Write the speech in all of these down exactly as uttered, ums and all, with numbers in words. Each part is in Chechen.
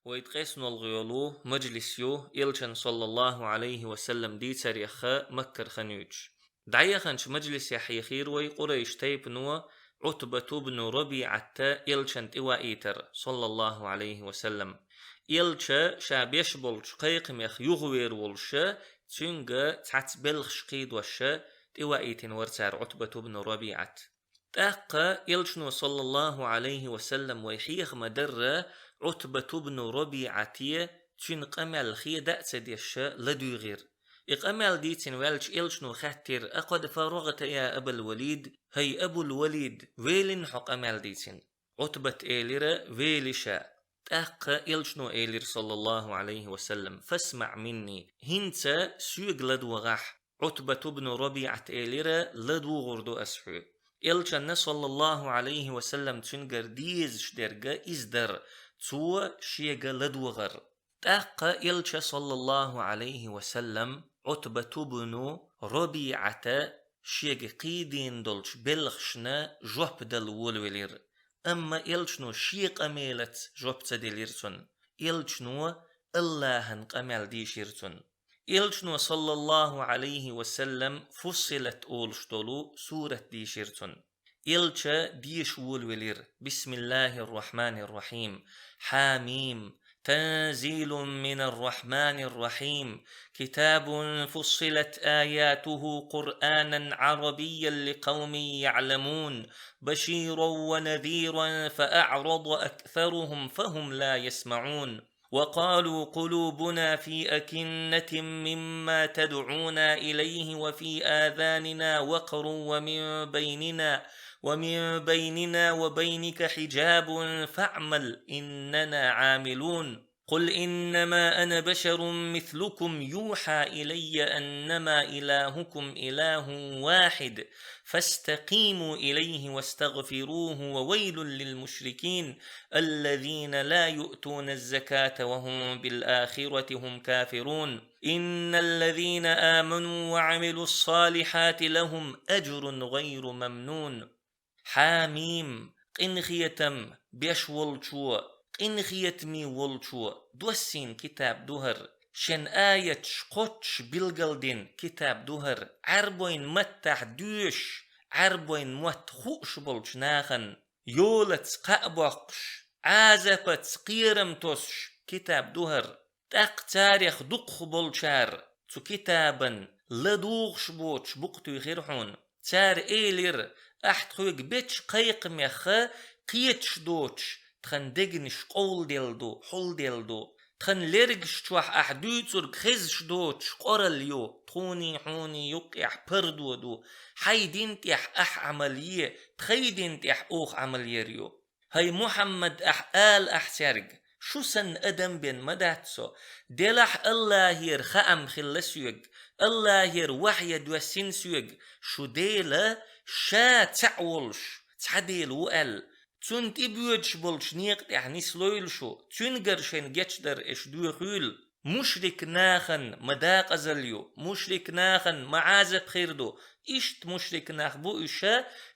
Вай ткъеснолгӀа йолу мажлис ю, Элчан, саллаллаху Ӏалайхи ва саллам, дийцарех Маккара хан юьйцуш. ДӀаяханчу мажлисехь хьехийра вай Къурайш тайпано Ӏутбату бну РабиӀатта Элчан тӀеваийтар, саллаллаху Ӏалайхи ва саллам. Элча ша беш болчу кхайкхамех юхавер волуша, цуьнга цхьацца белхаш кхийдоша тӀеваийтина вара цара Ӏутбату бну РабиӀат. ТӀаккха Элчано, саллаллаху Ӏалайхи ва саллам, вай хьеха ма-дарра, Ӏутбату бну РабиӀате цуьнан къамел хеда а ца деш ладуьйгӀира. И къамел дийцина ваьлча, Элчано хаьттира: «Акъад фарагӀта, я Абал Валид? ХӀай Абул Валид, велина хьо къамел дийцина?» Ӏутбата элира: «Вели ша». ТӀаккха Элчано элира, саллаллаху Ӏалайхи ва саллам: «ФасмаӀ минни, хӀинца соьга ладогӀахь». Ӏутбату бну РабиӀат элира: «ЛадугӀур ду ас хьоьга». Элчанна, саллаллаху Ӏалайхи ва саллам, цуьнгара дезаш дерг иза дара, цо шега ладогӀар. ТӀаккха Элча, саллаллаху Ӏалайхи ва саллам, Ӏутбату бну РабиӀата шега кхийдина долчу белхашна жоп дала волавелира. Амма Элчано шен къамелаца жоп ца делира цунна. Элчано АллахӀан къамел дийшира цунна. Элчано, саллаллаху Ӏалайхи ва саллам, Фуссилат олуш долу сурат дийшира цунна. Элча деша волавелира: بسم الله الرحمن الرحيم. حم. تنزيل من الرحمن الرحيم. كتاب فصلت آياته قرآنا عربيا لقوم يعلمون. بشيرا ونذيرا فأعرض أكثرهم فهم لا يسمعون. وقالوا قلوبنا في أكنة مما تدعونا إليه وفي آذاننا وقر ومن بيننا، ومن بيننا وبينك حجاب فاعمل إننا عاملون. قل إنما أنا بشر مثلكم يوحى إلي أنما إلهكم إله واحد فاستقيموا إليه واستغفروه وويل للمشركين الذين لا يؤتون الزكاة وهم بالآخرة هم كافرون. إن الذين آمنوا وعملوا الصالحات لهم أجر غير ممنون. حم. Къинхетам беш волчо, къинхетаме волчо доссийна китаб ду хӀара. Шен аяташ кхоччуш билгалдина китаб ду хӀара. Ӏаьрбойн маттахь доьшуш, Ӏаьрбойн мотт хууш болчу нахана йолаца кхаъ боккхуш, Ӏазапаца кхерам тосуш китаб ду хӀара. ТӀаккха царех дукхах болчара цу китабан ладугӀуш боцуш букъ туьйхира хьуна. Цара элира: «Ахь тхоьга бечу кхайкхамех кхеташ доцуш, тхан дегнаш къовладелла ду, хьулделла ду. Тхан лергаш чохь ахь дуьйцург хезаш доцуш къоралла ю, тхуний хьуний юккъехь пардо ду. Хьайн дин тӀехь ахь Ӏамал е, тхайн дин тӀехь оха Ӏамал ер ю». ХӀай Мухьаммад, ахь ала ахь цаьрга: «Шу санна адам бен ма дац со. Делахь АллахӀера хаам хилла соьга, АллахӀера вахьйа доьссина соьга, шу Дела Ша цхьаъ волуш цхьа Дела ву аьлла. Цунна тӀебоьдуш болчу некъа тӀехь нислойла шу, цуьнгара шайна гечдар аш доьхийла. Мушрик нахана ма дакъазалла ю, мушрик нахана ма Ӏазап хир ду. Иштта мушрик нах бу уьш,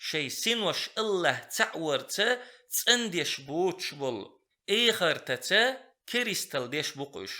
шайн синош АллахӀ цхьаъ варца цӀандеш боцуш болу. Эхартаца керистал деш бу-кх уьш.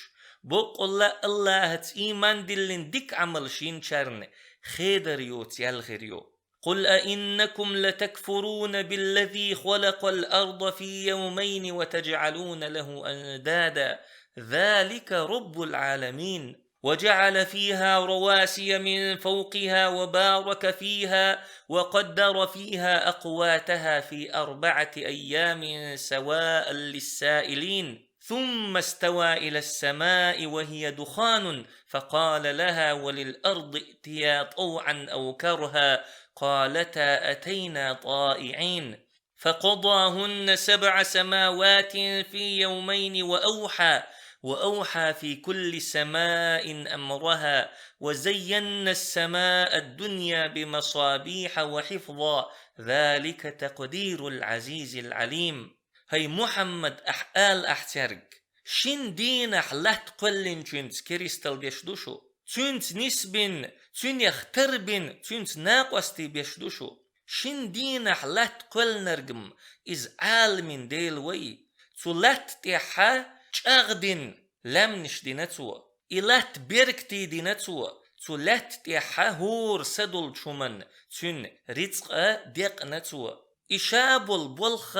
Боккъалла АллахӀаца ийман диллина дика Ӏамалш йинчарна хедар йоцу ял хир ю». قل أئنكم لتكفرون بالذي خلق الأرض في يومين وتجعلون له أندادا ذلك رب العالمين. وجعل فيها رواسي من فوقها وبارك فيها وقدر فيها أقواتها في أربعة أيام سواء للسائلين. ثم استوى إلى السماء وهي دخان فقال لها وللأرض ائتيا طوعا أو كرها قالتا أتينا طائعين. فقضاهن سبع سماوات في يومين وأوحى، وأوحى في كل سماء أمرها، وزينا السماء الدنيا بمصابيح وحفظا، ذلك تقدير العزيز العليم. ХӀай Мухьаммад, ахь ала ахь цаьрга: шин дийнахь латта кхоьллинчуьнца керистал деш ду шу? Цуьнца нисбина, цуьнех тарбина, цуьнца накъостий беш ду шу? Шин дийнахь латта кхоьллинарг-м иза Ӏаламийн Дела вай. Цу латта тӀехьа чӀагӀдина лаьмнаш дина цо. И латта беркате дина цо. Цу лаьтта тӀехьа хӀора са долчу хӀуманна цуьнан рицкъа декъна цо. И ша болу болх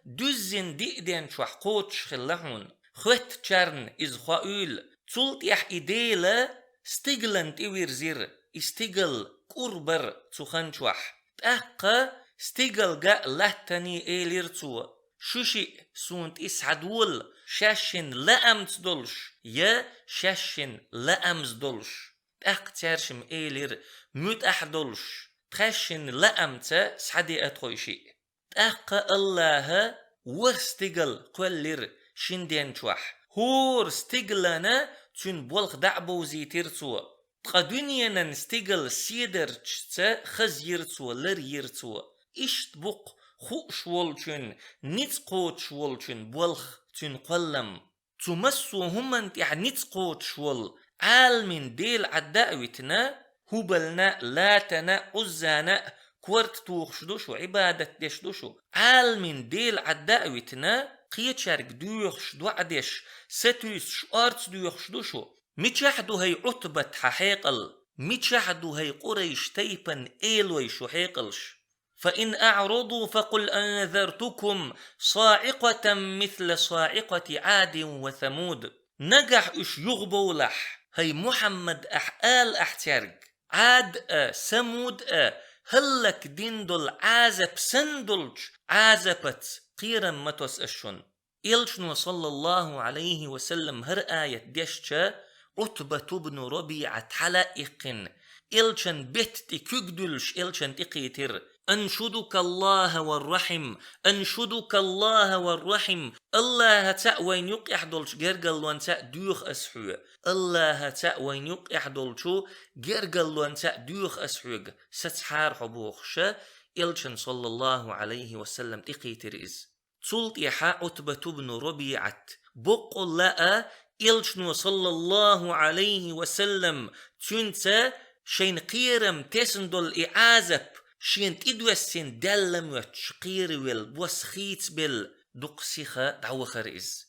дуьззина диъ ден чохь кхочуш хилла хьуна. Хоьттучарна иза хоуьйла. Цул тӀаьхьа и Дела стигалан тӀе вирзира, и стигал кӀур бара цу хан чохь. ТӀаккха стигалга а, латтане а элира цо: «Шу шиъ суна тӀе схьадола, шаьшшинна лаамца долуш я шаьшшинна лаамза долуш». ТӀаккха цаьршимма элира: «МуьтӀахь долуш, тхаьшшинна лаамца схьадеа тхо и шиъ». ТӀаккха АллахӀа ворхӀ стигал кхоьллира шина ден чохь. ХӀора стигалана цуьнан болх дӀа а бовзийтира цо. Ткъа дуьненан стигал седарчашца хазйира цо, ларйира цо. Иштта бу-кх хууш волчун, ницкъ кхочуш волчун болх, цуьнан кхоллам. Цу массо а хӀуманна тӀехь ницкъ кхочуш волу Ӏаламийн Дела Ӏадда а витина, ХӀубална а, Латана а, Ӏуззана а корта тухуш ду шу, Ӏибадат деш ду шу. Ӏаламийн Дела Ӏадда а витина, кхечаьрга доьхуш, доӀа деш, сатуьйсуш, орца доьхуш ду шу. Мичахь ду, хӀай Ӏутбат, хьан хьекъал? Мичахь ду, хӀай Къурайш тайпан элой, шу хьекъалш? فإن أعرضوا فقل أنذرتكم صاعقة مثل صاعقة عاد وثمود. Нагахь уьш юхабовлахь, хӀай Мухьаммад, ахь ала ахь цаьрга: Ӏад а, Самуд а хӀаллакдина долу Ӏазап санна долчу Ӏазапаца кхерам ма тосу ас шуна. Элчано, саллаллаху Ӏалайхи ва саллам, хӀара аят дешча, Ӏутбату бну РабиӀат хьала а иккхина, элчан бетта тӀе куьг дуьллуш, элчан тӀекхийтира: «أنشدك الله والرحم، أنشدك الله والرحم». АллахӀаца а, вайна юккъехь долчу гергарлонца а доьху ас хьоьга. АллахӀаца а, вайна юккъехь долчу гергарлонца а доьху ас хьоьга, сацахьара хьо, бохуша, элчан, саллаллаху Ӏалайхи ва саллам, тӀекхийтира иза. Цул тӀаьхьа Ӏутбату бну РабиӀат боккъалла а элчано, саллаллаху Ӏалайхи ва саллам, цуьнца шайна кхерам тесна долу и Ӏазап шена тӀедоьссина даьлла моьттуш, кхеравелла, бос хийцабелла, дукха сиха дӀавахара иза.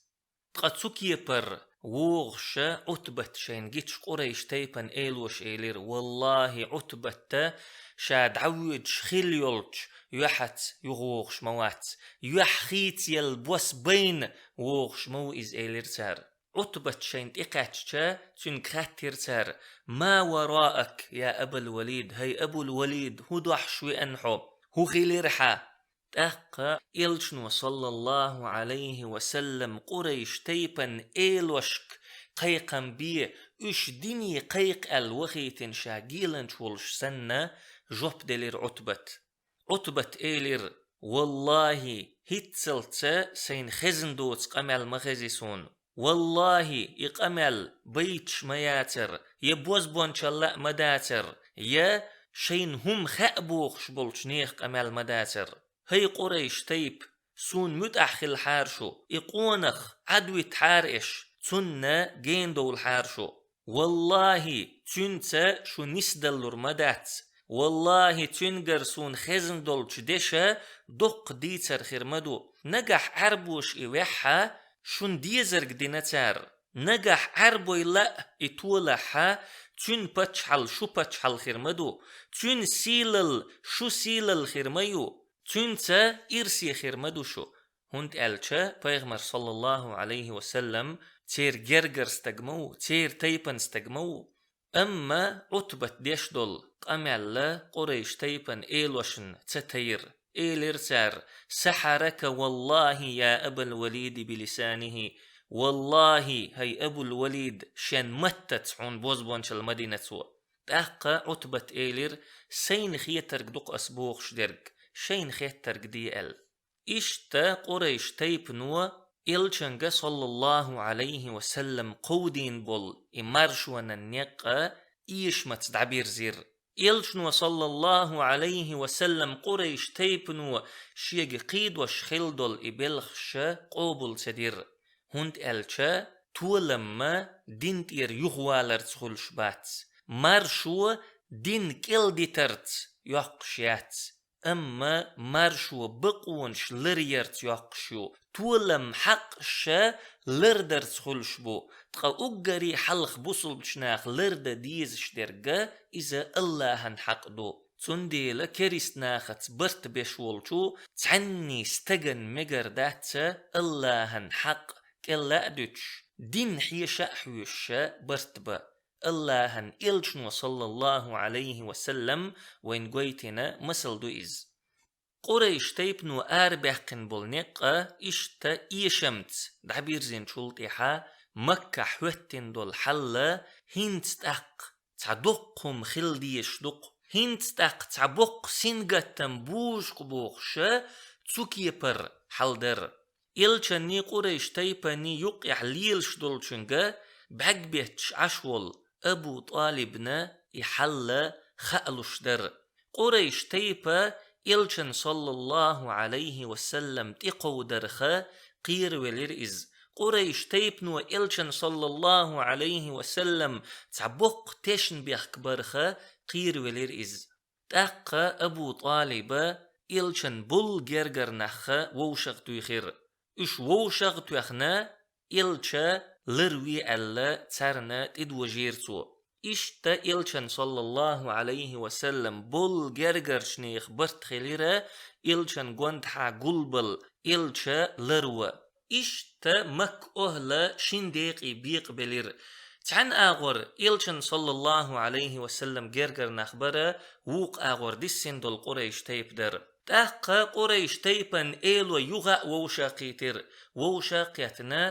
Ткъа цу кепара вогӀуша Ӏутбат шайна гича, Къурайш тайпана элоша элира: «Валлахи, Ӏутбатта ша дӀавоьдуш хилла йолчу юьхьаца юхавогӀуш ма вац, юьхь хийцаелла бос байна вогӀуш ма ву иза», — элира цара. Ӏутбат шайна тӀекхаьчча, цуьнга хаьттира цара: «ما وراءك يا أبا الوليد؟ ХӀай Абул-Валид, хӀун дохьуш веана хьо? ХӀун хилира хьан?» ТӀаккха элчано, саллаллаху Ӏалайхи ва саллам, Къурайш тайпан элошка кхайкхам бе, уьш дине кхайкха аьлла вахийтина ша геланча волуш санна, жоп делира Ӏутбат. Ӏутбат элира: «Валлахи, хӀинццалц а сайна хезна доцу къамел ма хези суна. Валлахи, и къамел байташ ма яцара, я бозбончалла а ма дацара, я шайна хӀума хаьа бохуш болчу нехан къамел ма дацара. ХӀай Къурайш тайпа, суна муьтӀахь хилахьара шу, и къонах Ӏадвитахьара аш, цунна гена довлахьара шу. Валлахи, цуьнца шу нисдаллур ма дац. Валлахи, цуьнгара суна хезна долчу деша доккха дийцар хир ма ду. Нагахь Ӏаьрбоша и ваьхьа, шуна дезарг дина цара. Нагахь Ӏаьрбойла а и толахьа, цуьнан пачхьалкх шу пачхьалкх хир ма ду, цуьнан сийлалла шу сийлалла хир ма ю, цуьнца ирсе хир ма ду шу». ХӀунда аьлча Пайхамар, саллаллаху Ӏалайхи ва саллам, церан гергара стаг ма ву, церан тайпана стаг ма ву. Амма Ӏутбат деш долу къамел Къурайш тайпана элошна ца тайра. Элира цара: «سحرك والله يا أبا الوليد بلسانه». Валлахи, хӀай Абул-Валид, шен маттаца хьуна бозбончалла ма дина цо. ТӀаккха Ӏутбат элира: «Сайна хетарг ду-кх ас бохуш дерг, шайна хеттарг де», — аьлла. Иштта Къурайш тайпано элчанга, саллаллаху Ӏалайхи ва саллам, кховдийна болу и маршонан некъ а эшамца дӀабирзира. Элчано, саллаллаху Ӏалайхи ва саллам, Къурайш тайпано шега кхийдош хилла долу и белхаш а къобал ца дира, хӀунда аьлча толам-м дин тӀера юхаваларца хуьлуш бац, маршо дин кӀел дитарца йоккхуш яц. амма маршо бакъонаш ларъярца йоккхуш ю. Толам хьакъаш лардарца хуьлуш бу, ткъа уггаре хьалха бусалба наха лардан дезаш дерг иза Аллахьан хьакъ ду. Цундела керист нахаца барт беш волчо цхьанне стагана мегар дац Аллахьан хьакъ кӀелла а дуьтуш, дин хьеша а хьоьшуш барт бан. Аллахьан элчано, саллаллаху Ӏалайхи ва саллам, вайна гойтина масал ду иза. Къурайш тайпано арабаьккхина болу некъ а иштта эшамца дӀабирзинчул тӀаьхьа Маккахь хӀоьттина долу хьал а хӀинца тӀаккха цхьа доккха хӀума хила дезаш ду-кх. ХӀинца тӀаккха цхьа боккха сингаттам бужу-кх бохуш а цу кепара хьал дара. Элчанний Къурайш тайпанний юккъехь лелаш долчуьнга бӀаьрг бетташ Ӏаш волу Абу ТӀалибна и хьал а хаалуш дара. Къурайш тайпа элчан, саллаллаху Ӏалайхи ва саллам, тӀекховдарха кхеравелира иза. Къурайш тайпано элчан, саллаллаху Ӏалайхи ва саллам, цхьа боккха тешнабехк барха кхеравелира иза. ТӀаккха Абу ТӀалиба элчан болу гергара нахха вовшах туьйхира. Уьш вовшах а тоьхна, элча ларве аьлла, царна тӀедожийра цо. Иштта элчан, саллаллаху Ӏалайхи ва саллам, болу гергарчу нехан барт хилира, элчан гондахьа гулбала элча ларван. Иштта Макка охӀла шина декъе бекъабелира. Цхьана агӀор элчан, саллаллаху Ӏалайхи ва саллам, гергара нах бара, вукху агӀор диссина долу Къурайш тайпа дара. ТӀаккха Къурайш тайпан эло юха а вовшах кхийтира. Вовшах а кхетна,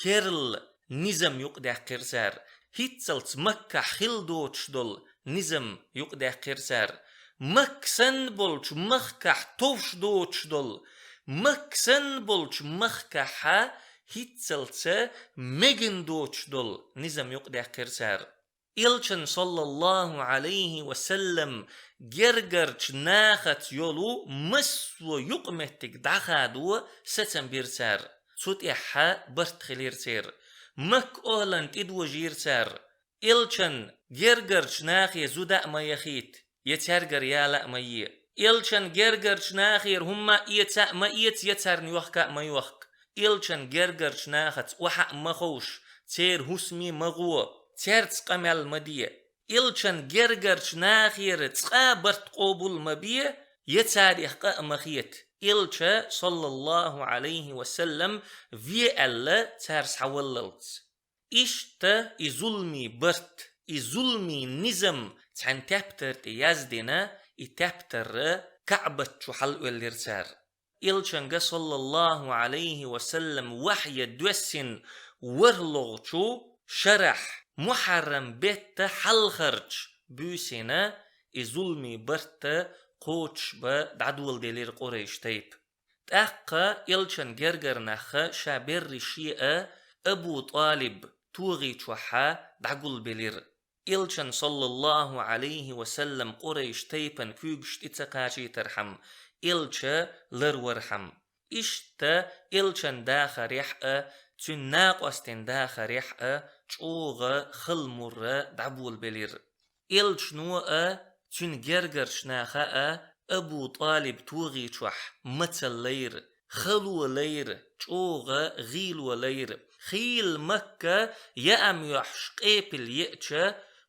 керла низам юкъадаьккхира цара. ХӀинццалц Маккахь хила доцуш долу низам юкъадаьккхира цара. Макка санна болчу махкахь товш доцуш долу, Макка санна болчу махкахьа хӀинццалца мегина доцуш долу низам юкъадаьккхира цара. Элчан, саллаллаху Ӏалайхи ва саллам, гергарчу нахаца йолу массо а юкъаметтиг дӀахадо сацам бира цара. Цу тӀехь барт хилира церан. Макка охӀлан тӀедожийра цара. Элчан гергарчу нахе зуда а ма яхийта, я цаьргара яла а ма е. Элчан гергарчу нахера хӀумма а эца а ма эца, я царна йохка а ма йохка. Элчан гергарчу нахаца охьа а ма ховша, церан хӀусаме ма гӀо, цаьрца къамел ма де. Элчан гергарчу нахера цкъа а барт къобал ма бе, я царех къа а ма хета. Элча, саллаллаху Ӏалайхи ва саллам, ве аьлла цара схьаваллалц. Иштта и зулмий барт, и зулмий низам цхьаьна тептар тӀе яздина, и тептар КаӀбат чу хьалаоьллира цара. Элчанга, саллаллаху Ӏалайхи ва саллам, вахьй доьссина ворхӀалгӀачу шарахь, мухьаррам бетта хьалхарчу буьйсина и зулмий барт кхочушбан дӀадоладелира Къурайш тайпа. ТӀаккха элчан гергара нахха ша берриш а Абу ТӀалиб тогӀи чохьа дӀагулбелира. Элчан, саллаллаху Ӏалайхи ва саллам, Къурайш тайпан куьйгаш тӀе ца кхачийтархьама, элча ларвархьама. Иштта элчан дахарехь а, цуьнан накъостийн дахарехь а чӀогӀа хала-мурра дӀаболабелира. Элчано а, цуьнан гергарчу наха а Абу ТӀалиб тогӀи чохь мацалла лайра, хало лайра, чӀогӀа гӀийло лайра. Хийла Макка яам йохьуш къепила еача,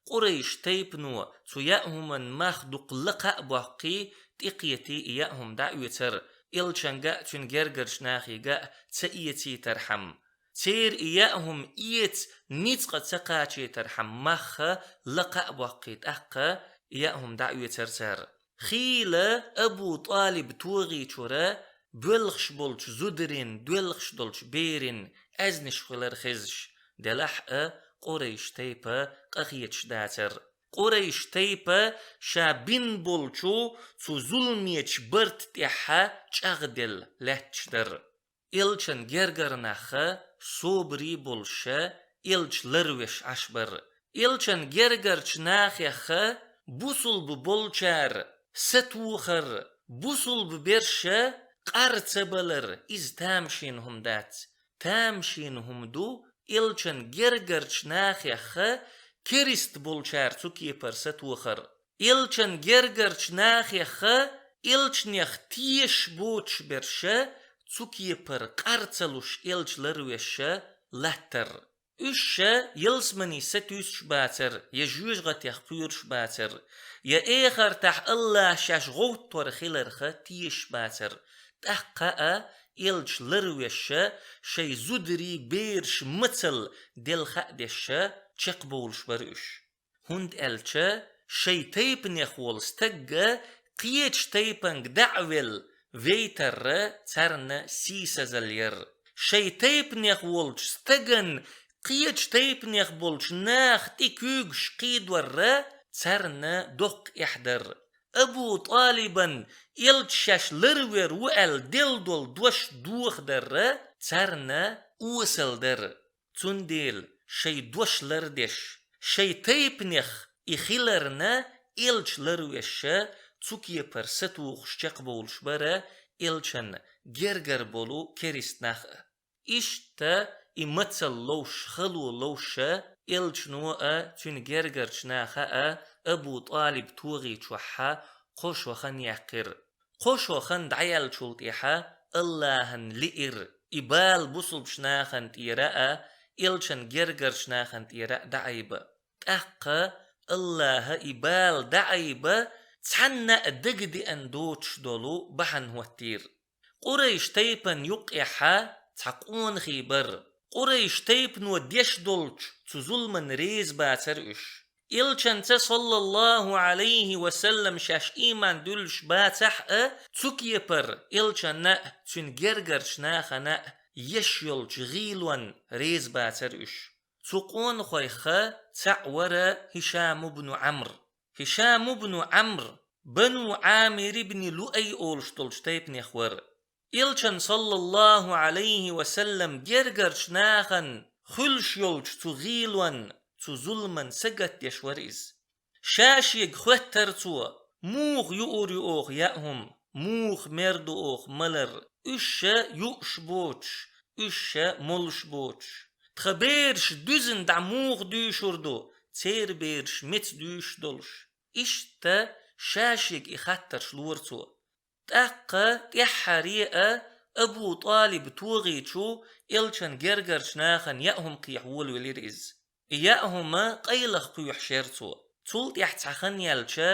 Къурайш тайпано цу яа хӀуманна мах дукха лакха а боккхий, тӀекхетий и яа хӀума дӀаоьцар, элчанга а, цуьнан гергарчу нахега а ца эцийтархьама. Церан и яа хӀума эца ницкъ а ца кхачийтархьама, мах лакха а боккхий, тӀаккха и яа хӀума дӀаоьцар цара. Хийла Абу ТӀалиб тогӀи чуьра боьлхуш болчу зударийн, доьлхуш долчу берийн аьзнаш хуьлар хезаш, делахь а Къурайш тайпа къахеташ дацар. Къурайш тайпа ша бина болчу цу зулмечу барта тӀехь чӀагӀделла лаьтташ дара. Элчан гергара нахха собаре болуша элча ларвеш Ӏаш бара. Элчан гергарчу нахехха бусулба болчара сатохар, бусулба берша къар ца балар, иза тамашийна хӀума дац. Тамашийна хӀума ду элчан гергарчу нахехха керист болчара цу кепара сатохар. Элчан гергарчу нахехха элчанех тешаш боцуш берш, цу кепара къар ца луш элча ларвеш латтар. Уьш ялсамане сатуьйсуш бацар, я жоьжахатех кхоьруш бацар, я эхартахь АллахӀ шаьш гӀовттор хиларх тешаш бацар. ТӀаккха а элча ларвеш, шайн зударий, бераш мацалла Делан хаа деш чекхбовлуш бара уьш. ХӀунда аьлча шайн тайпанех волу стаг кхечу тайпанга дӀа а велла вейтар царна сийсазалла яра. Шайн тайпанех волчу стагана кхечу тайпанех болчу наха тӀе куьйгаш кхийдор царна доккха эхь дара. Абу ТӀалибан элча шаьш ларвер ву аьлла делла долу дош дохадар царна осал дара. Цундела шайн дош лардеш, шайн тайпанех и хиларна, элча ларвеш, цу кепара сатухуш чекхбовлуш бара элчан гергара болу керста нах а. Иштта и мацалла ловш, хало ловш, элчано а, цуьнан гергарчу наха а Абу ТӀалиб тогӀи чохь кхо шо хан яьккхира. Кхо шо хан дӀаяьллачул тӀаьхьа АллахӀан лиира, и бала бусулбачу нахана тӀера а, элчан гергарчу нахана тӀера а дӀаайба. ТӀаккха АллахӀа и бала дӀаайба, цхьанна а дагадеана доцуш долу бахьана хӀоттийра. Къурайш тайпан юккъехь цхьа къонахий бара. Къурайш тайпано деш долчу цу зуламан реза бацара уьш. Элчанца, саллаллаху Ӏалайхи ва саллам, шаьш ийман дуьллуш бацахь а, цу кепара элчанна а, цуьнан гергарчу нахана а еш йолчу гӀийлонна реза бацара уьш. Цу къонахойх цхьаъ вара ХӀишам ибн Ӏамр. ХӀишам ибн Ӏамр Бану Ӏамир ибн Луай олуш долчу тайпанех вара. Элчан, саллаллаху Ӏалайхи ва саллам, гергарчу нахана хуьлуш йолчу цу гӀийлонна, цу зуламан сагатдеш вара иза. Ша шега хоьттара цо: «Муха юур ю оха яа хӀума, муха мер ду оха малар, уьш ша юуш боцуш, уьш ша молуш боцуш? Тхан бераш дуьзна дӀа муха дуьйшур ду, церан бераш меца дуьйшуш долуш?» Иштта ша шега и хаттарш лора цо. ТӀаккха тӀаьххьаре а Абу ТӀалиб тогӀийчу элчан гергарчу нахана яа хӀума кхехьа волавелира иза. И яа хӀума къайлаха кхоьхьуш яра цо. Цул тӀаьхьа цхьа хан яьлча,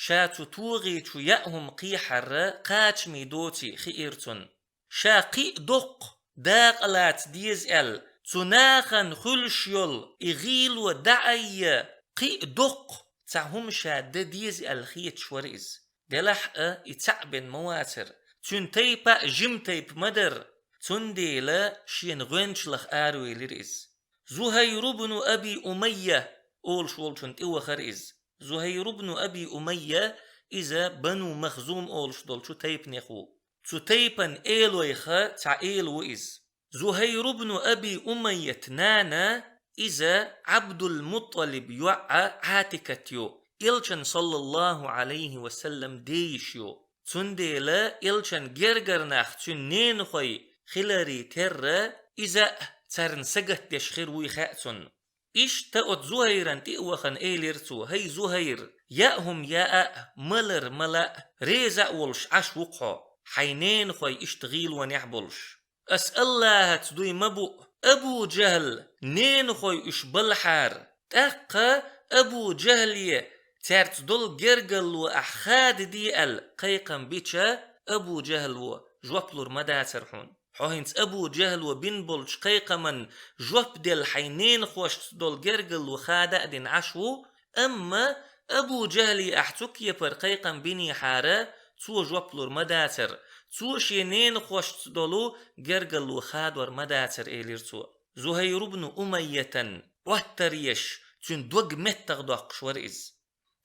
ша цу тогӀийчу яа хӀума кхехьар кхачаме доций хиира цунна. Ша кхин а доккха, дакъа лаца деза аьлла, цу нахана хуьлуш йолу и гӀийло дӀаайя, кхин а доккха цхьа хӀума ша дан деза аьлла хеташ вара иза. Делахь а и цхьаъ бен ма вацара, цуьнан тайпа а жима тайпа ма дара, цундела шена гӀоьнчалах аравелира иза. Зухайр ибн Аби Умайя олуш волчунна тӀевахара иза. Зухайр ибн Аби Умайя, иза Бану Махзум олуш долчу тайпанех ву. Цу тайпан элойх цхьа эла ву иза. Зухайр ибн Аби Умайят нана, иза Ӏабдул-Мутталиб йоӀа Ӏатикат ю, элчан, саллаллаху Ӏалайхи ва саллам, дейиш ю. Цундела элчан гергара нах, цуьнан ненахой хиларе терра, иза а царна сагатдеш хир вуй хаьа цунна. Иштта оцу Зухайран тӀе а вахана, элира цо: «ХӀай, Зухайр, яа хӀума яа а, малар мала а, реза а волуш Ӏаш ву-кх хьо, хьайн ненахой иштта гӀийлонехь болуш. Ас АллахӀаца дуй ма бу, Абу Джахьл ненахой уьш балхьара, тӀаккха Абу Джахьле цаьрца долу гергарло ахь хададий аьлла кхайкхам бича, Абу Джахьло жоп лур ма дацара хьуна. Хьо хӀинца Абу Джахьло бина болчу кхайкхаман жоп делла хьайн ненахошца долу гергарло хада а дина Ӏаш ву, амма Абу Джахьле ахь цу кепара кхайкхам бинехьара, цо жоп лур ма дацара, цо шен ненахошца долу гергарло хадор ма дацара», — элира цо. Зухайр ибн Умайятан Ӏоттар еш, цуьнан дог меттах доккхуш вара иза.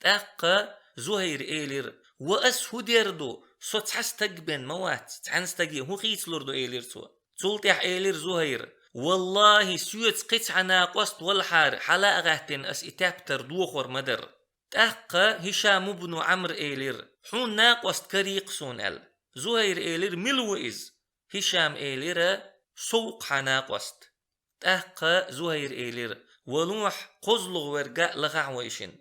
ТӀаккха Зухайра элира: «Ва ас хӀун дер ду, со цхьа стаг бен ма вац, цхьана стаге хӀун хийцалур ду?» — элира цо. Цул тӀаьхьа элира Зухайра: «ВаллахӀи, соьца кхин цхьа накъост валахьара, хьала а гӀаьттина, ас и тептар дохор ма дара». ТӀаккха ХӀишам ибн Ӏамр элира: «Хьуна накъост карий-кх суна», — аьлла. Зухайра элира: «Мила ву иза?» ХӀишам элира: «Сов-кх хьан накъост». ТӀаккха Зухайра элира: «Валлахь, кхозлагӀа верг а лахахь вайшинна».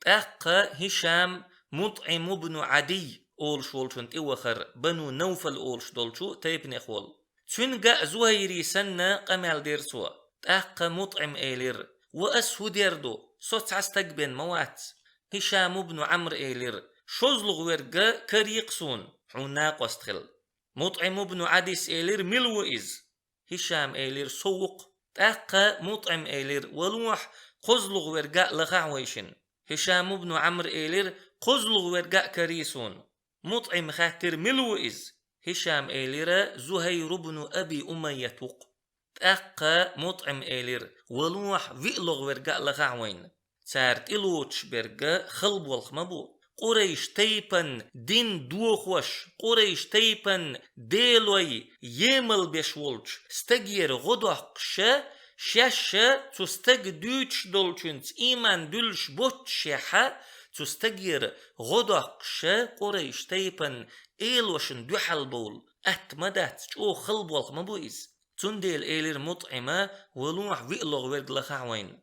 ТӀаккха ХӀишам МутӀим ибн Ӏадий олуш волчун тӀе вахара, Бану Навфал олуш долчу тайпанех волу. Цуьнга а Зухайри санна къамел дира цо. ТӀаккха МутӀима элира: «Ва ас хӀун дер ду? Со цхьа стаг бен ма вац». Хишам ибн Ӏамр элира: «ШозлагӀа верг карийкха суна, хьуна накъост хила». МутӀим ибн Ӏадис элира: «Мила ву иза?» Хишам элира: «Со ву-кх». ТӀаккха МутӀим элира: «Валлахь, кхозлагӀа верг а лахахь вайшинна». Хишам ибн Ӏамр элира: «КхозлагӀа верг а карий суна». МутӀим хаьттира: «Мила ву иза?» Хишам элира: «Зухайр ибн Аби Умайят ву-кх». ТӀаккха МутӀим элира: «Валлахь, виълагӀа верг а лахахь вайна». Цара тӀелоцуш берг халболх ма бу. Къурайш тайпан дин дохош, Къурайш тайпан делой емал беш волчу стагера гӀо доккхуша, шаьшша цу стага дуьйцуш долчуьнца ийман дуьллуш боццушехьа, цу стагера гӀо доккхуша Къурайш тайпан элошна дуьхьал бовла атта ма дац, чӀогӀа халболх ма бу иза. Цундела элира МутӀима: «Валлахь, виълагӀа верг лахахь вайна».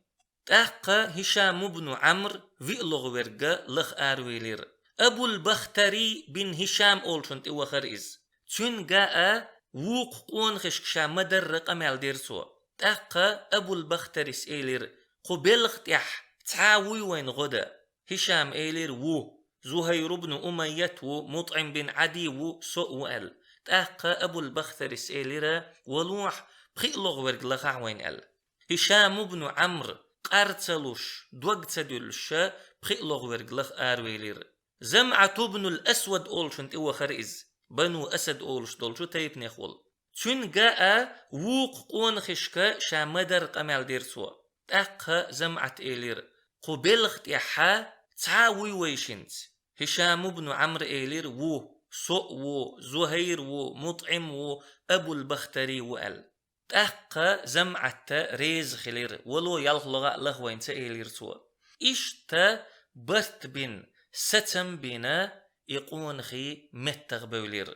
ТӀаккха Хишам ибн Ӏамр виълагӀа верг лаха аравелира. Абул-Бахтари бин Хишам олучун тӀе вахара иза. Цуьнга а вукху къонахашка ша ма-дарра къамел дира цо. ТӀаккха Абул-Бахтарис элира: «Кху белха тӀехь цхьа а вуй вайна гӀо дан?» Хишам элира: «Ву». «Зухайр ибн Умайят ву, МутӀим бин Ӏади ву, со а ву», – аьлла. ТӀаккха Абул-Бахтарис элира: «Валлахь, пхиълагӀа верг лахахь вайна», – аьлла. Хишам ибн Ӏамр, къар ца луш, дог ца дуьллуша, пхиълагӀа верг лаха аравелира. ЗамӀат ибнул Асвад олучун тӀе вахара иза, Бану Асад олуш долчу тайпанех волу. Цуьнга а вукху къонахашка ша ма-дарра къамел дира цо. ТӀаккха ЗамӀат элира: «Кху белха тӀехьа цхьа а вуй вайшинца?» Хишам ибн Ӏамр элира: «Ву, со а ву, Зухайр ву, МутӀим ву, Абул-Бахтари ву», – аьлла. ТӀаккха ЗамӀатта реза хилира, вало ялхлагӀа а лаха вайна ца элира цо. Иштта барт бина, сацам бина, и къонахий меттах бевлира.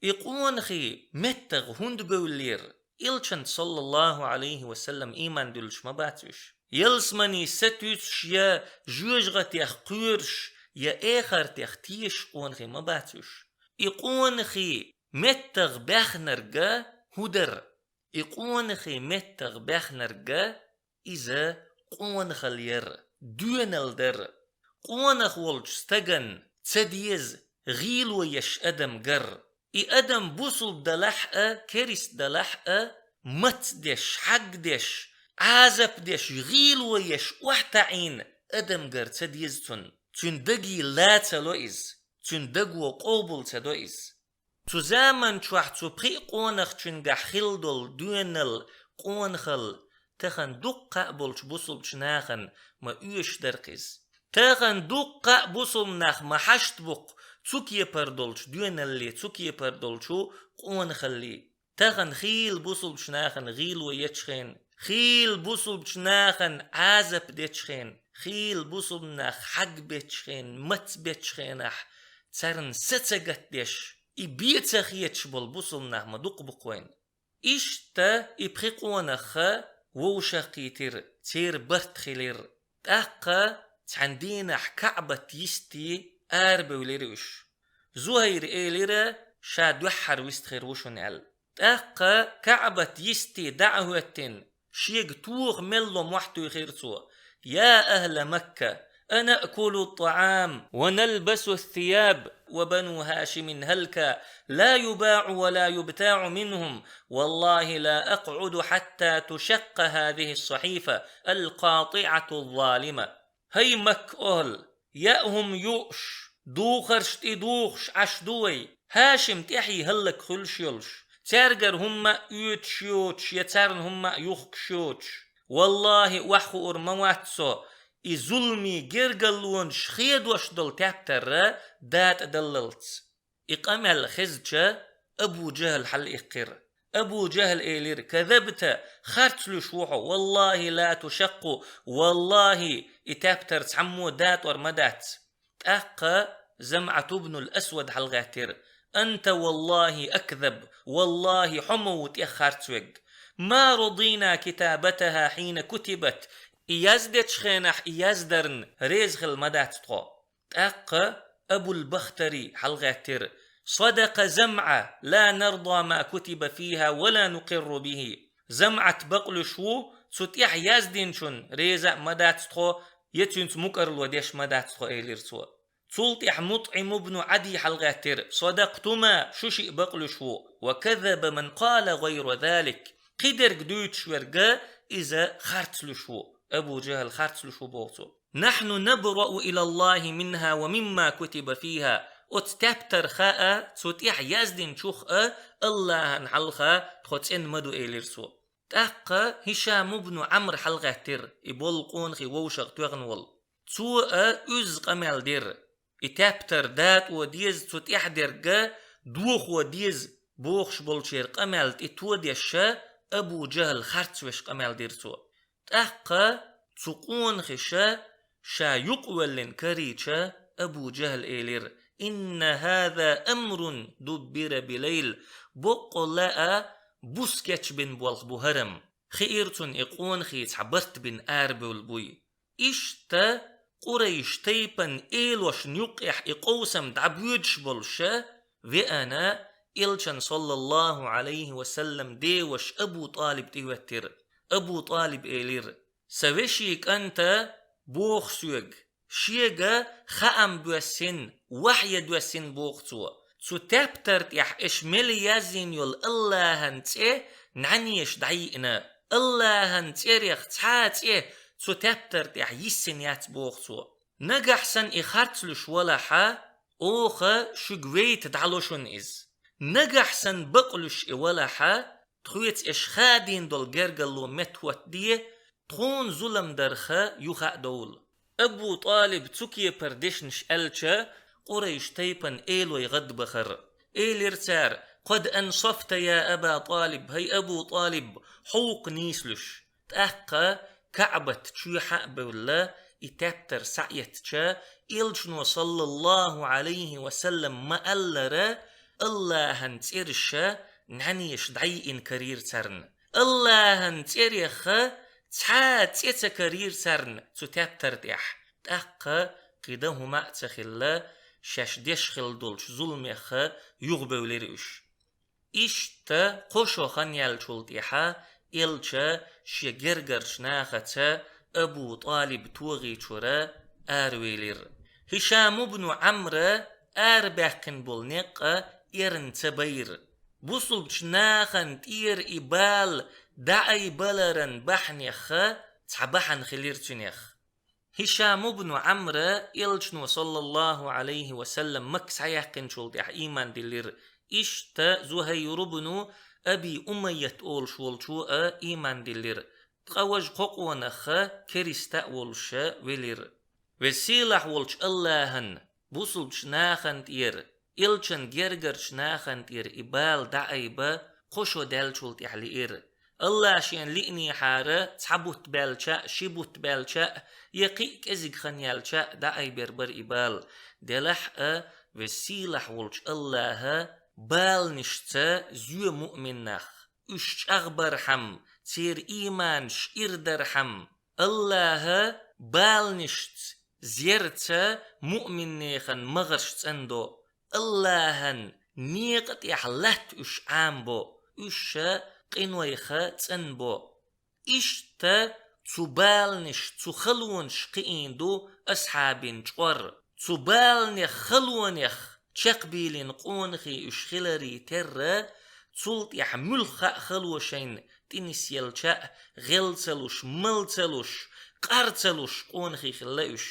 И къонахий меттах хӀунда бевллера? Элчанца, саллаллаху Ӏалайхи ва саллам, ийман дуьллуш ма бац уьш. Ялсамани сатуьйсуш я жоьжахатех кхоьруш, я эхартех тешаш къонахий ма бац уьш. И къонахий меттах баьхнарг хӀун дара? И къонахий меттах баьхнарг иза къонахалла яра, доьналла дара. Къонах волчу стагана ца деза гӀийло еш адам гар. И адам бусулба далахь а, керист далахь а, мац деш, хьаг деш, Ӏазап деш, гӀийло еш охьатаӀийна адам гар ца деза цунна. Цуьнан даге ла ца ло иза, цуьнан даго къобал ца до иза. Цу заман чохь цу пхиъ къонахчуьнгахь хилла долу доьналла, къонахалла тахана дуккха а болчу бусулбачу нахана ма оьшуш дара-кх иза. Тахана дуккха а бусулба нах ма хьашт бу-кх цу кепара долчу доьналле, цу кепара долчу къонахалле. Тахана хийла бусулбачу нахана гӀийло ечу хенахь, хийла бусулбачу нахана Ӏазап дечу хенахь, хийла бусулба нах хьаг бечу хенахь, мац бечу хенахь, царна са ца гатдеш, и бен ца хеташ болу бусулба нах ма дукха бу-кх вайна. Иштта и пхи къонах вовшахкхийтира, церан барт хилира. ТӀаккха цхьана дийнахь КаӀбат йисте арабевлира уьш. Зухайра элира, ша дуьххьара вистхир ву шуна аьлла. ТӀаккха КаӀбат йисте дӀа а хӀоьттина, шега тоха мел ло мохь туьйхира цо: «Я ахӀла Макка, анакулу ттаӀам ва налбасу ттияб, ва бану ХӀашимин хӀалка, ла юбаӀу ва ла юбтаӀу минхӀум, валлахӀи ла акъӀуду хьатта тушаккъа хӀазихӀи ссахьифа алкъатӀиӀату ззалима». ХӀай Макка охӀла, яа хӀума юуш, духарш тӀедухуш Ӏаш ду вай, ХӀашим тӀаьхье хӀаллакьхуьлуш йолуш. Цаьргара хӀумма а оьцуш йоцуш, я царна хӀумма а юхкуш йоцуш. ВаллахӀи, охьахуур ма вац со, и зуламийн гергарлонаш хедош долу тептар датӀадаллалц. И къамел хезча, Абу ЖахӀл хьалаиккхира. Абу ЖахӀла элира: «Казабта, харц луьйш ву хьо, валлахӀи ла тушаккъу, валлахӀи, и тептар цхьаммо датӀор ма дац». ТӀаккха ЗамӀат ибнул Асвад хьалагӀаьттира: «Анта валлахӀи акзаб, валлахӀи, хьо ма ву тӀех харц верг. Ма радийна китабатахӀа хьийна кутибат, и яздечу хенахь и яздарна реза хилла ма дац тхо». ТӀаккха Абул-Бахтари хьалгӀеттира: «صدق زمعة، لا نرضى ما كتب فيها ولا نقر به». ЗамӀат бакълуьш ву, цу тӀехь яздинчун реза а ма дац тхо, я цуьнца мукӀарло деш ма дац тхо, элира цо. Цул тӀехь МутӀим ибн Ӏади хьалгӀеттира: «صدقتما», шу шиъ бакълуьш ву, «وكذب من قال غير ذلك». Кхидерг дуьйцуш верг, иза харцлуьш ву, Абу Жахьл харцлуьш ву, боху цо. «نحن نبرأ إلى الله منها ومما كتب فيها». Оцу тептарх а, цу тӀехь яздинчух а Аллахьан хьалха тхо цӀена ма ду, элира цо. ТӀаккха Хишам ибн Ӏамр хьалгӀеттира, и болу къонахий вовшах тоьхна волу. Цо а уьзза къамел дира. И тептар датӀо деза, цу тӀехь дерг дохо деза бохуш болчеран къамел тӀе тодеш, Абу Жахьл харцвеш къамел дира цо. ТӀаккха цу къонахаша ша юкъавоьллина карийча, Абу Жахьл элира: «إن هذا أمر دبر بليل». Боккъалла а бус кечбина болх бу хӀара-м. Хиира цунна и къонахий цхьа барт бина арабевлла буй. Иштта Къурайш тайпан элошна юккъехь и къовсам дӀабоьдуш болуша веана, Элчан, саллаллаху Ӏалайхи ва саллам, деваш Абу ТӀалиб тӀехӀоьттира. Абу ТӀалиб элира: «Сан вешин кӀанта боху соьга, шега хаам боьссина, вахьйа доьссина, боху цо. Цу тептар тӀехь аша мел яздина йолу Аллахьан цӀе нӀаьнеша дӀайиъна. Аллахьан цӀерех цхьа а цӀе цу тептар тӀехь йиссина яц», боху цо. «Нагахь санна и харцлуьш валахьа, оха шуьга вейта дӀало шуна иза. Нагахь санна бакълуьш и валахьа, тхоьца аша хадийна долу гергарло меттахӀоттаде, тхуна зулам дарх юха а довла». Абу ТӀалиб цу кепара дешнаш аьлча, Къурайш тайпан элой гӀадбахара. Элира цара: «قد أنصفت يا أبا طالب», хӀай Абу ТӀалиб, хьовкха нийсалуьш. ТӀаккха КаӀбат чоьхьа а бевлла, и тептар схьаэцча, Элчано, саллаллаху Ӏалайхи ва саллам, ма-аллара, Аллахьан цӀераш нӀаьнеша дӀайиъна карийра царна. Аллахьан цӀерех цхьа а цӀе ца карийра царна цу тептар тӀехь. ТӀаккха кхин дан хӀума а ца хилла, шаьш деш хилла долчу зуламех юхабевлира уьш. Иштта кхо шо хан яьллачул тӀаьхьа Элча шен гергарчу нахаца Абу ТӀалиб тогӀийчуьра аравелира. Хишам ибн Ӏамра арабаьккхина болу некъ а эрна ца байра. Бусулбачу нахана тӀера и бала дӀаайбаларан бахьанех цхьа бахьана хилира цуьнех. Хишам ибн Ӏамра Элчано, саллаллаху Ӏалайхи ва саллам, Макка схьаяьккхинчул тӀаьхьа ийман диллира. Иштта Зухайр ибн Аби Умайят олуш волчо а ийман диллира. Ткъа важа кхо къонах а кериста а волуш велира. Веза-Сийлахь волчу Аллахьан бусулбачу нахана тӀера, Элчан гергарчу нахана тӀера и бала дӀаайба кхо шо даьллачул тӀаьхьа лиира. Аллахь шена лиънехьара, цхьа бутт баьлча а, ши бутт баьлча а, я кхин а кӀезиг хан яьлча а дӀаайбер бара и бала. Делахь а, Веза-Сийлахь волчу Аллахьа баланашца зоь муъмин нах. Уьш чӀагӀбархьама, церан ийманаш ирдархьама, Аллахьа баланашца, зерца муъминнехан магӀарш цӀандо. Аллахьан некъа тӀехь латта уьш Ӏамабо, уьш къинойх цӀанбо. Иштта цу баланаш, цу халонаш кхиийна ду асхьабийн чкъор. Цу баланех, халонех чекхбийлина къонахий уьш хиларе терра, цул тӀаьхьа муьлхха а хало шайна тӀе нисъелча а, гӀел ца луш, мал ца луш, къар ца луш къонахий хилла уьш.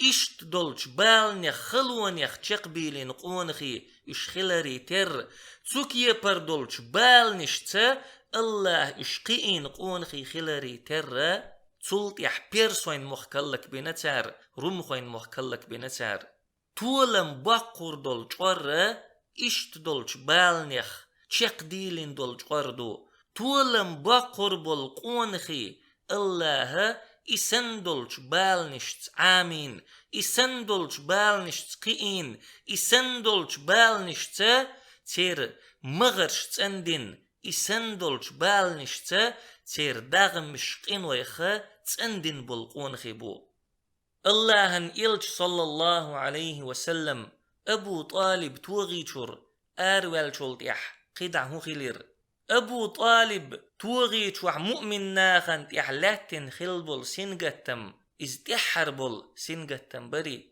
Иштта долчу баланех, халонех чекхбийлина къонахий уьш хиларе терра, цу кепара долчу баланашца Аллахь уьш кхиийна къонахий хиларе терра, цул тӀаьхьа персойн мохк хӀаллакбина цара, румхойн мохк хӀаллакбина цара. Толам боккхур долу чкъор а иштта долчу баланех чекхдийлина долу чкъор ду. Толам боккхур болу къонахий Аллахьа и санна долчу баланашца Ӏамийна, и санна долчу баланашца кхиийна, и санна долчу баланашца церан магӀарш цӀандина, и санна долчу баланашца церан дагӀмаш, къинойх цӀандина болу къонахий бу. Аллахьан Элча, саллаллаху Ӏалайхи ва саллам, Абу ТӀалиб тогӀийчуьра араваьллачул тӀехьа кхидӀа хӀун хилира? Абу ТӀалиб тогӀийчохь муъмин нахана тӀехь лаьттина хилла болу сингаттам, иза тӀаьххьара болу сингаттам барий?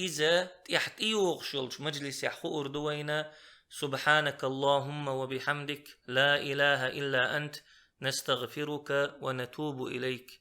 Иза тӀехь тӀейогӀуш йолчу мажлисехь хуур ду вайна: سبحانك اللهم وبحمدك، لا إله إلا أنت، نستغفرك ونتوب إليك.